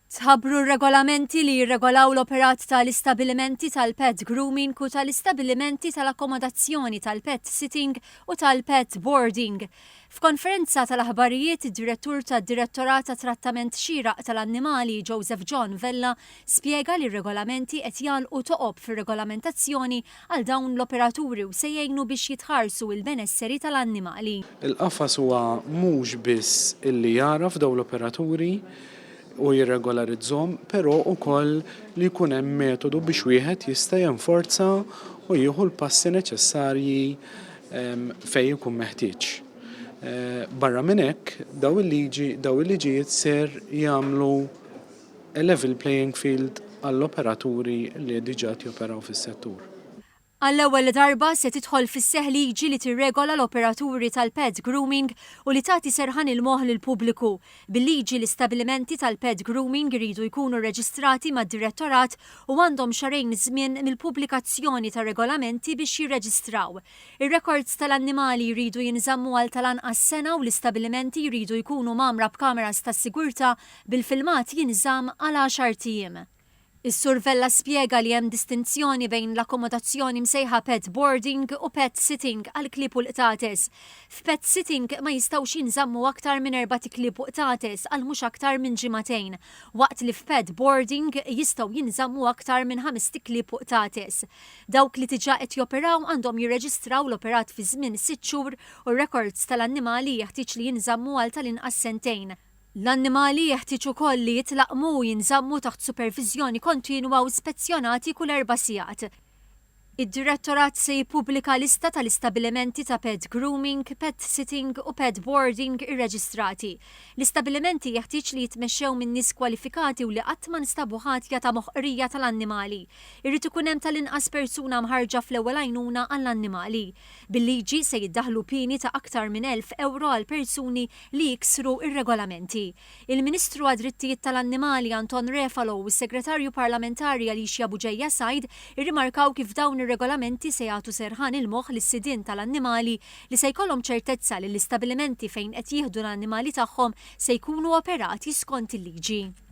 Tħabbru r-regolamenti li jirregolaw l-operat tal-istabbilimenti tal-pet grooming u tal-istabbilimenti tal-akkomodazzjoni tal-pet sitting u tal-pet boarding. F'konferenza tal-aħbarijiet, id-Direttur tad-Direttorat għat-Trattament Xieraq tal-Annimali, Joseph John Vella, spjega li r-regolamenti qed jagħlqu toqob fir-regolamentazzjoni għal dawn l-operaturi u se jgħinu biex jitħarsu l-benesseri tal-annimali. Il-qafas huwa mhux biss illi jagħraf dawn l-operaturi u jirregolarizzhom, però wkoll li jkun hemm metodu biex wieħed jista' jenforza u jieħu l-passi neċessarji fejn ikun meħtieġ. Barra minn hekk, dawn il-liġi, dawn il-liġijiet ser jagħmlu a level playing field għall-operaturi li diġà qed joperaw fis-settur. Għall-ewwel darba se tidħol fis-seħħ liġi li tirregola l-operaturi tal-pet grooming u li tagħti serħan il-moħħ lill-pubbliku. Bil-liġi l-istabbilimenti tal-pet grooming iridu jkunu rreġistrati mad-Direttorat u għandhom xahrejn żmien mill-pubblikazzjoni tar-regolamenti biex jirreġistraw. Ir-rekords tal-annimali jridu jinżammu għal tal-anqas sena u l-istabbilimenti jridu jkunu mgħammra b'kameras tas-sigurtà bil-filmat jinżamm għal għaxart ijiem. Is-Sur Vella spjega li hemm distinzjoni bejn l-akkomodazzjoni msejħa pet boarding u pet sitting għall-klieb u l-qtates. F'pet sitting ma jistgħux jinżammu aktar minn erbat iklieb u qtates għal mhux aktar minn ġimagħtejn, waqt li f'pet boarding jistgħu jinżammu aktar minn ħamest iklieb u qtates. Dawk li diġà qed joperaw għandhom jirreġistraw l-operat fi żmien sitt xhur u r-rekords tal-annimali jeħtieġ li jinżammu għal tal-inqas sentejn. L-annimali jeħtieġ ukoll li jitlaqqmu u jinżammu taħt superviżjoni kontinwa u spezzjonati kull erba' sigħat. Id-Direttorat se jippubblika lista tal-istabbilimenti ta' pet grooming, pet sitting u pet boarding irreġistrati. L-istabbilimenti jeħtieġ li jitmexxew minn nies kwalifikati u li qatt ma nstabu ħatja ta' moħqrija tal-annimali. Irid ikun hemm tal-inqas persuna mħarrġa fl-ewwel għajnuna għall-annimali. Bil-liġi se jiddaħħlu pieni ta' aktar minn 1,000 ewro għal persuni li jiksru r-regolamenti. Il-Ministru għad-Drittijiet tal-Annimali Anton Refalo u s-Segretarju Parlamentari Alicia Bugeja Said irrimarkaw kif dawn ir-regolamenti se jagħtu serħan il-moħħ lis-sidien tal-annimali li se jkollhom ċertezza li l-istabilimenti fejn qed jieħdu l-annimali tagħhom se jkunu operati skont il-liġi.